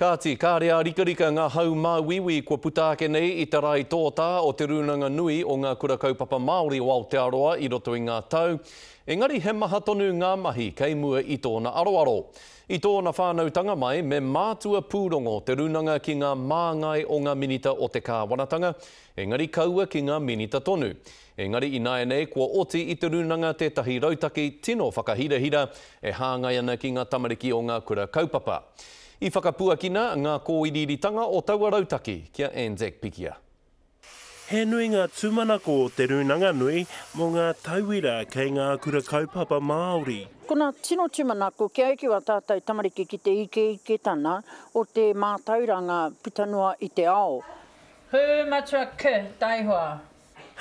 Kāti, kāre ā-rikarika ngā hau māuiui kua puta ake nei i te rae tōtā o Te Rūnanga Nui o Ngā Kura Kaupapa Māori o Aotearoa i roto i ngā tau, engari he maha tonu ngā mahi kei mua i tōna aroaro. I tōna whānautanga mai, me mātua pūrongo te Rūnanga ki ngā māngai o ngā Minita o te Kāwanatanga, engari kaua ki ngā Minita tonu. Engari ināianei kua oti i te Rūnanga tētahi rautaki tino whakahirahira e hāngai ana ki ngā tamariki o ngā kura kaupapa. I whakapuakina ngā kōiriiritanga o taua rautaki ki a Anzac Pikia. He nui ngā tūmanako o Te Rūnanga Nui mō ngā tauira kei ngā kura kaupapa Māori. Ko ngā tino tūmanako kia eke wā tātou tamariki ki te ikeiketana o te mātauranga puta noa i te ao. Hū matua ki taihoa.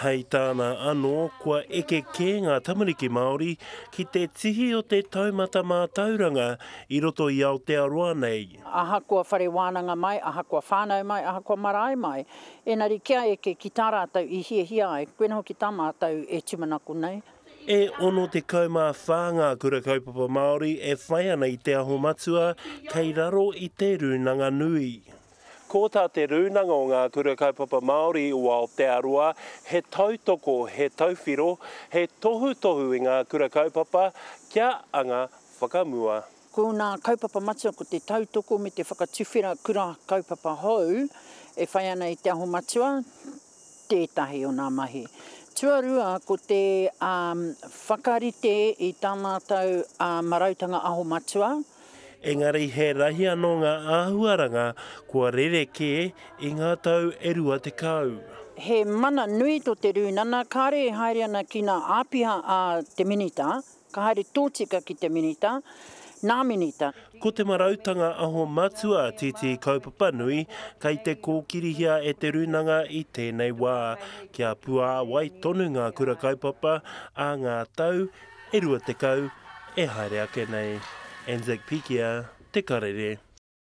Hei tāna anō, kua eke kē ngā tamariki Māori ki te tihi o te taumata mātauranga i roto i Aotearoa nei. Ahakoa whare wānanga mai, ahakoa whānau mai, ahakoa marae mai, engari kia eke ki tā rātou i hiahia ai, koina hoki tā mātou e tūmanako nei. E 64 ngā kura kaupapa Māori e whai ana i Te Aho Matua kei raro i Te Rūnanga Nui. Ko tā Te Rūnanga o Ngā Kura Kaupapa Māori o Aotearoa he tautoko, he tauwhiro, he tohutohu i ngā kura kaupapa kia anga whakamua. Ko ngā kaupapa matua ko te tautoko me te whakatuwhera kura kaupapa hou e whai ana i Te Aho Matua tētahi o ngā mahi. Tuarua ko te whakarite i tā mātou marautanga Aho Matua. Engari he rahi anō ngā āhuaranga kua rerekē i ngā tau e 20. He mana nui tō te Rūnana, kāre e haere ana ki ngā āpiha a te Minita, ka haere tōtika ki te Minita, nā Minita. Ko te marautanga aho matua tītī kaupapa nui kei te kōkirihia e te Rūnanga i tēnei wā, kia puāwai tonu ngā kura kaupapa ā ngā tau e 20 e haere ake nei. Anzac Pikia, Te Karere.